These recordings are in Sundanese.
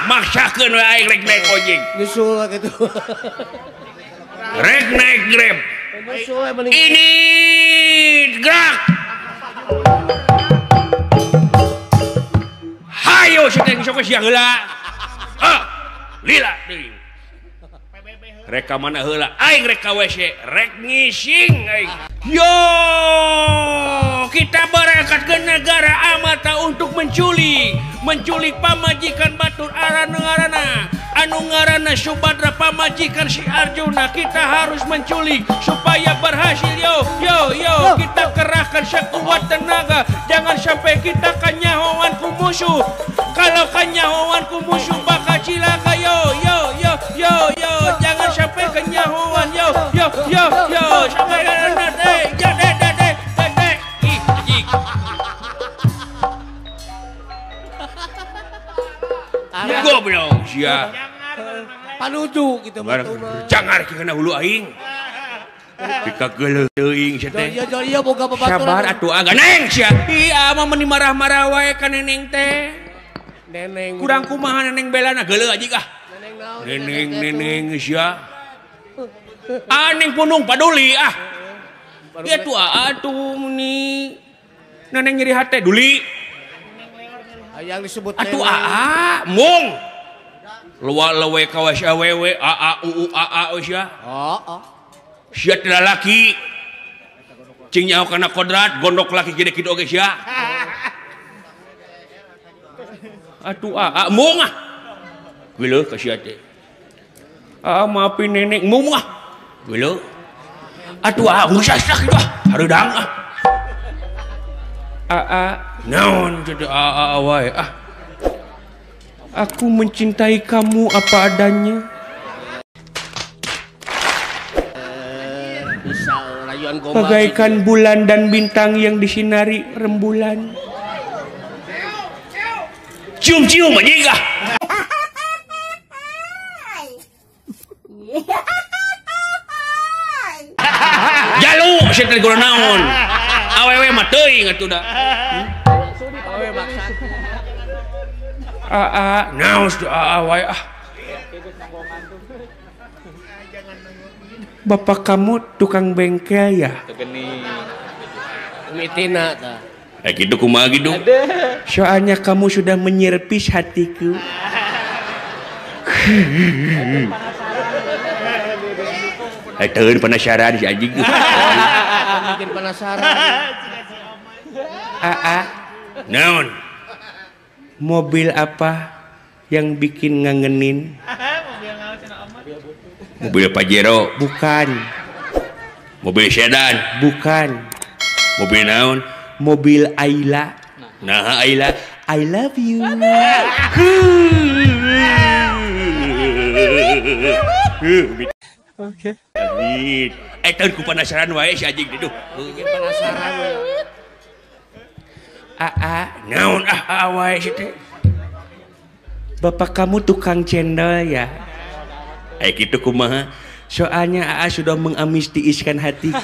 Maksakeun we aing rek naik ojek. Nyusul gitu. Rek naik Grab. Ini gerak. Hayo si teh sok sia heula. Ah, lila deui. Rek ka mana heula? Aing rek ka WC, rek ngising aing. Yo, kita berangkat ke negara Amata untuk menculik, menculik pamajikan batur arana anu ngaranna Subadra pamajikan si Arjuna. Kita harus menculik supaya berhasil. Yo yo yo, kita kerahkan sekuat tenaga, jangan sampai kita kanyahoan ku musuh. Kalau kanyahoan ku musuh bakal cilaka. Yo yo yo yo yo, jangan sampai kanyahoan. Yo yo yo yo, sampai goblok sia. Panuju gitu mah. Jangan kana hulu aing. Dikageuleuh teuing sia teh. Iya boga babaturan. Sabar atuh aga neng sia. Ih mah meuni marah-marah wae ka neneng teh. Neneng. Kurang kumaha neneng belana geuleuh anjing ah. Neneng naon? Neneng neneng sia. Ah neng punung paduli ah. Ieu tuh atuh meuni neneng nyeri hate duli. Yang disebut atuh aa mung luar lewe kawas awewe aa uu aa sia. Heeh. Sia teh lalaki. Cing nyaho kana kodrat gondok laki gede kitu oge sia. Atuh aa mung ah. Geuleuh ka sia teh. Aa maafin nenek mung ah. Geuleuh. Atuh aa geus sak kitu ah. Hareudang ah. Aa naon jadi aa wae ah. Aku mencintai kamu apa adanya. Bisa rayuan gombal. Bagaikan bulan dan bintang yang disinari rembulan. Cium-cium anjing ah. Jalu sia teh naon. Awewe mah teuing atuh da. Awewe maksa. Aa, naos aa wae ah. Bapak kamu tukang bengkel ya? Mitina tah. Eh kitu kumaha gitu? Soalnya kamu sudah menyerpis hatiku. Eh teueun penasaran si anjing. Bikin penasaran. Aa, naon? Mobil apa yang bikin ngangenin? Mobil Pajero? Bukan. Mobil sedan? Bukan. Mobil naon? Mobil Ayla. Nah, Ayla, I love you. Oke. Eh, tahun ku penasaran wae si anjing itu. Bikin penasaran. Aa, naon ah wae si teh. Bapak kamu tukang cendol ya? Eh gitu kumaha? Soalnya Aa sudah mengamistiiskan hatiku.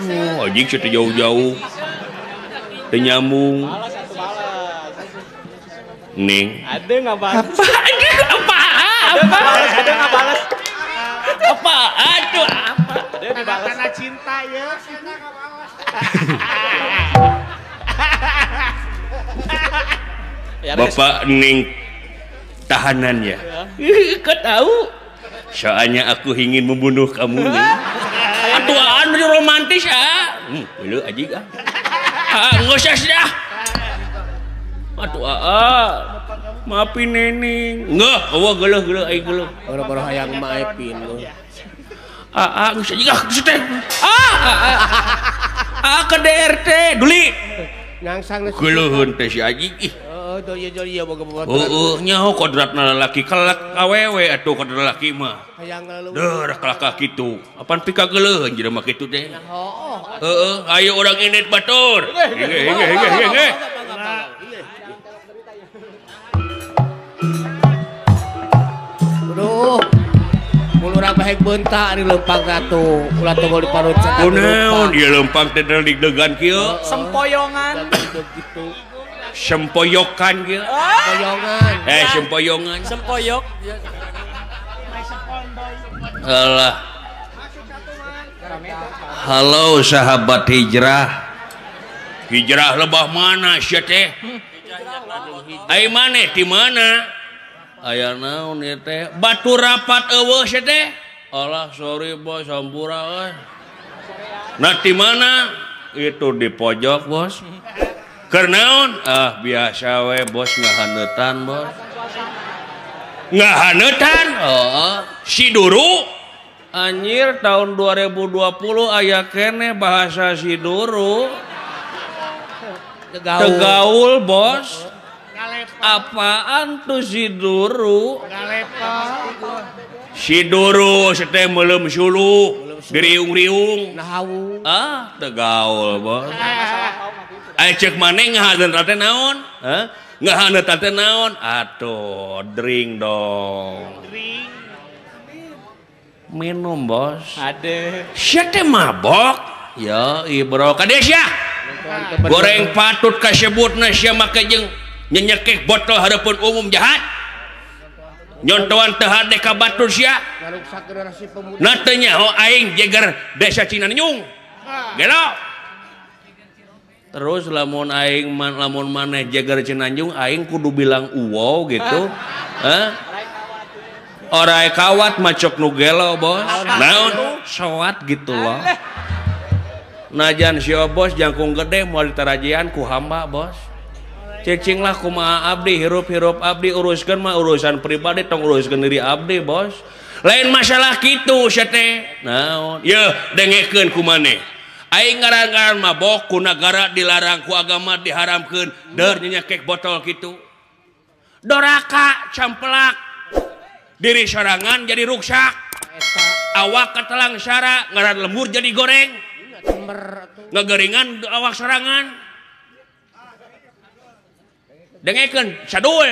Oh, anjing sudah jauh-jauh. Teu nyambung. Neng. Ada nggak balas? Apa? Apa? Apa? Ada nggak balas? Apa? Aduh, apa? Ada dibalas. Karena cinta ya. Bapak Neng tahanan ya? Kau tahu? Soalnya aku ingin membunuh kamu nih. Atuh anu romantis ah. Geuleuh anjing ah. Ah, nggak usah dah. Atuh aa. Maafin neneng. Enggak, eueuh geuleuh geuleuh aing geuleuh. Boro-boro hayang maafin lu. Aa, geus anjing ah, geus teh. Ah, aa ke DRT duli. Ngangsang geuleuheun teh si anjing ih. Heeh, doi-doi boga babaturan. Heeh, nyaho kodratna lalaki kelak awewe atuh kodrat lalaki mah. Hayang leuweung. Deuh kelakah kitu. Apan pika geuleuheun jelema kitu teh. Heeh. Heeh, ayo urang indit batur. Hege hege hege hege. Bahek beunta ari leumpang atuh ulah tongol di parut. Kunaon ieu leumpang teh deg-degan kieu? Sempoyongan. Gitu. Sempoyokan kieu. Sempoyongan. Sempoyongan. Sempoyok. Alah. Halo sahabat hijrah. Hijrah lebah mana sia teh? Ai maneh di mana? Aya naon ieu teh? Batu rapat eueuh sia teh. Alah sorry bos hampura euy. Nah di mana? Itu di pojok bos. Keur naon? Ah biasa we bos ngahaneutan bos. Ngahaneutan? Heeh. Si Duru. Anjir tahun 2020 aya keneh bahasa si Duru. Tegaul bos. Apaan tuh si Duru? Si Duru teh meuleum suluh, diriung-riung. Ah, tegaul bos. Ai ceuk maneh ngahaneut teh naon? Hah? Ngahaneut teh naon? Atuh, drink dong. Minum bos. Ade. Sia teh mabok. Ya, ibro ka sia. Goreng patut kasebutna sia make jeung nyenyekek botol hareupeun umum jahat. Nyontoan teu hade ka batur sia. Na teu nyaho aing jeger desa Cinanyung. Gelo. Terus lamun aing lamun maneh jeger Cinanjung aing kudu bilang uwow gitu. Hah? Orai kawat macok nu gelo bos. Naon? Soat gitu loh. Najan si bos jangkung gede moal ditarajian ku hamba bos. Cicing lah kumaha abdi hirup-hirup abdi uruskeun mah urusan pribadi tong uruskeun diri abdi bos. Lain masalah kitu sia teh. Naon? Yeuh dengekeun ku maneh. Aing ngaran-ngaran mabok ku nagara dilarang ku agama diharamkeun deur nyekek botol kitu. Doraka campelak. Diri sorangan jadi ruksak. Awak ketelang sara ngaran lembur jadi goreng. Ngegeringan awak sorangan. Dengekeun sadul.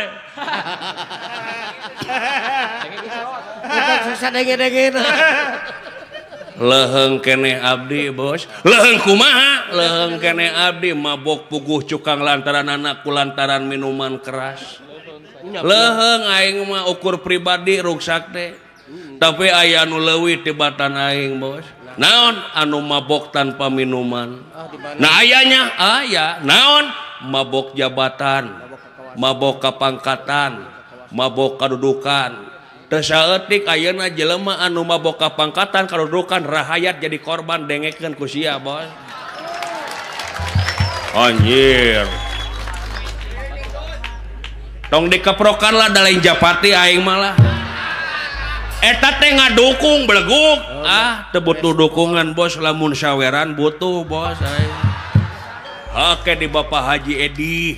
Susah denge-dengeun. Leuheung keneh abdi bos. Leuheung kumaha? Leuheung keneh abdi mabok puguh cukang lantaran anak ku lantaran minuman keras. Leuheung aing mah ukur pribadi ruksak teh. Tapi aya anu leuwih tibatan aing bos. Naon anu mabok tanpa minuman? Nah ayanya aya. Naon? Mabok jabatan, mabok kapangkatan, mabok kadudukan. Teu saeutik ayeuna jelema anu mabok kapangkatan kadudukan rahayat jadi korban dengekeun ku sia bos. Anjir. Tong dikeprokan lah da lain japati aing malah. Eta teh ngadukung beleguk. Ah, teu butuh dukungan bos lamun saweran butuh bos aing. Oke di Bapak Haji Edi,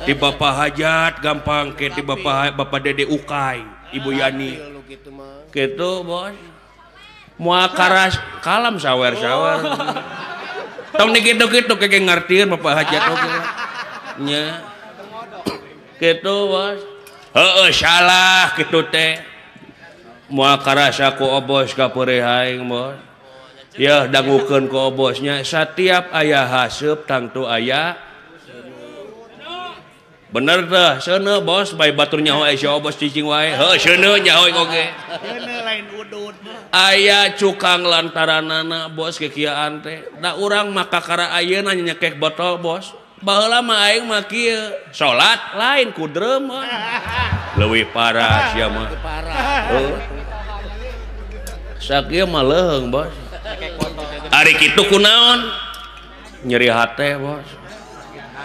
di Bapak Hajat gampang ke di Bapak Bapak Dede Ukai, Ibu Yani. Gitu bos. Moal karas kalam sawer-sawer. Tong dikitu-kitu keke ngartieun Bapak Hajat oge. Nya. Gitu bos. Heeh salah kitu teh. Moal karasa ku obos ka peurih aing bos. Ya dangukeun ku obosnya satiap aya haseup tangtu aya bener teh seuneu bos bae batur nyaho aya si obos cicing wae heuh seuneu nyaho oge seuneu lain udud aya cukang lantaranana bos kikiaan teh da urang mah kakara ayeuna nyekek botol bos baheula mah aing mah kieu salat lain ku drem leuwih parah sia mah heuh sakieu mah leuheung bos. Ari kitu kunaon? Nyeri hate bos.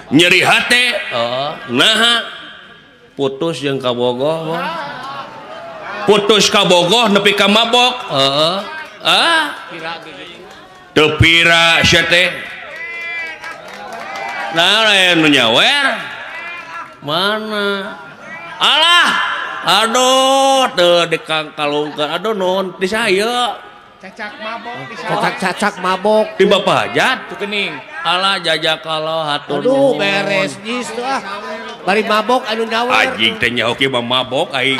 Nyeri hate? Oh, naha putus jeung kabogoh bos. Putus kabogoh nepi ka mabok. Heeh. Ah. Teu pira sia teh. Nah, aya nu nyawer. Mana? Alah. Aduh, teu dikangkalungkeun. Aduh nuhun di saya. Cacak mabok di cacak-cacak mabok di Bapak Hajat tuh kening. Alah jajak kalau hatur aduh beres jis tuh ah. Bari mabok anu nyawer. Anjing teh nyaho kieu mah mabok aing.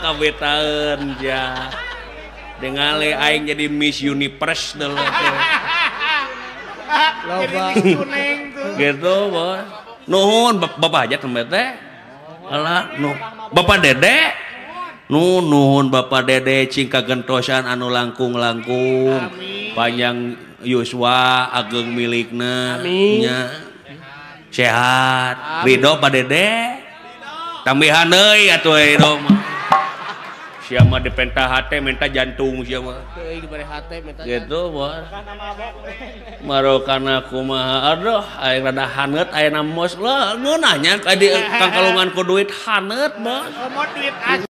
Kabetaeun ja. Dengale aing jadi Miss Universe deuleu teh. Loba. Gitu, Bos. Nuhun Bapak aja tembe teh. Alah, nuh. Bapak Dede. Nu nuhun Bapak Dede cing kagentosan anu langkung-langkung. Panjang yuswa ageng milikna. Nya. Sehat. Ridho Pak Dede. Tambihan deui atuh ridho mah. Siapa dipenta hate minta jantung siapa gitu bos marokana kumaha aduh aing rada haneut ayeuna mos lah ngeunahnya ka di kangkalungan ku duit haneut bos.